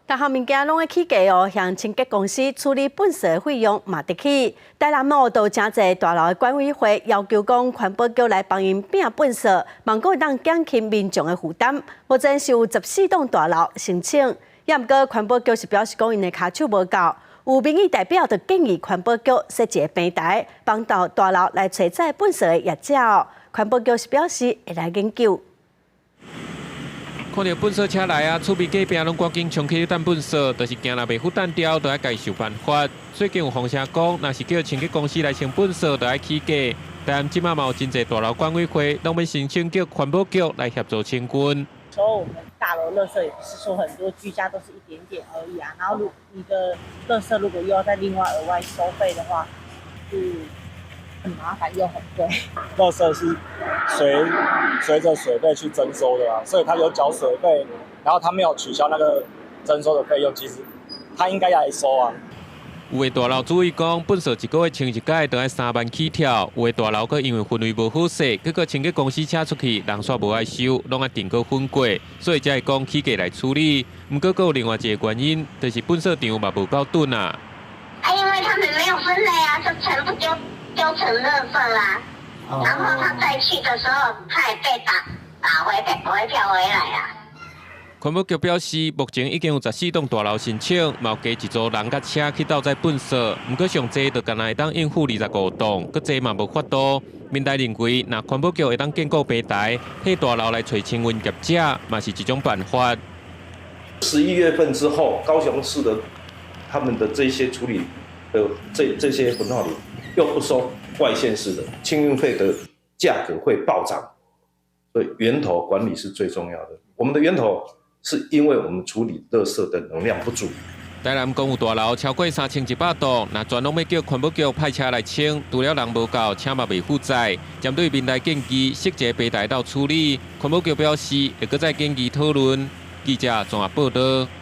逐項物件攏愛起價哦，像清潔公司處理糞埽的費用嘛佇起。台南哦，都誠濟大樓的管委會要求講環保局來幫𪜶摒糞埽，望講會當減輕民眾的負擔。目前是有14棟大樓申請，也毋過環保局是表示講𪜶的跤手無夠。有民意代表就建議環保局設一個平台，幫助大樓來揣載糞埽的業者哦。環保局是表示會來研究。看著糞埽車來啊，厝邊隔壁攏趕緊衝去擲糞埽，就是驚若袂赴擲著，就愛家己想辦法。最近有風聲講，若是叫清潔公司來清糞埽，就愛起價。但這擺嘛有真濟大樓管委會攏欲申請叫環保局來協助清運。所以我們大樓垃圾也不是說很多，居家都是一點點而已啊。然後如你的垃圾如果又要再另外額外收費的話，是很麻煩又很貴。垃圾是隨著水費去徵收的啊，所以他有繳水費，然後他沒有取消那個徵收的費用，其實他應該要來收啊。有的大樓主委講，糞埽一個月清一擺，就愛3萬起跳；有的大樓閣因為氛圍無好勢，結果清潔公司請出去，人煞無愛收，攏愛訂閣粉過，所以才會講起價來處理。毋過閣有另外一個原因，就是糞埽場嘛無夠躉啊。啊，因為他們沒有分類啊，就全部丟成垃圾啦。然後他再去的時候，他也被打回票回來啊。環保局表示，目前已經有14棟大樓申請，嘛有加一組人佮車去鬥載糞埽。毋過上濟就干焦會當應付25棟，閣濟嘛無法度。民代認為，若環保局會當建構平台，替大樓來揣清運業者，嘛是一種辦法。11月份之後，高雄市的他們的這些處理的這些焚化爐又不收外縣市的清運費的價格會暴漲，所以源頭管理是最重要的。我們的源頭是因為我們處理垃圾的能量不足。台南公有大樓超過3100棟，若全攏欲叫環保局派車來清，除了人無夠，車嘛袂赴載。針對民代建議設一個平台鬥處理，環保局表示會閣再研議討論。記者綜合報導。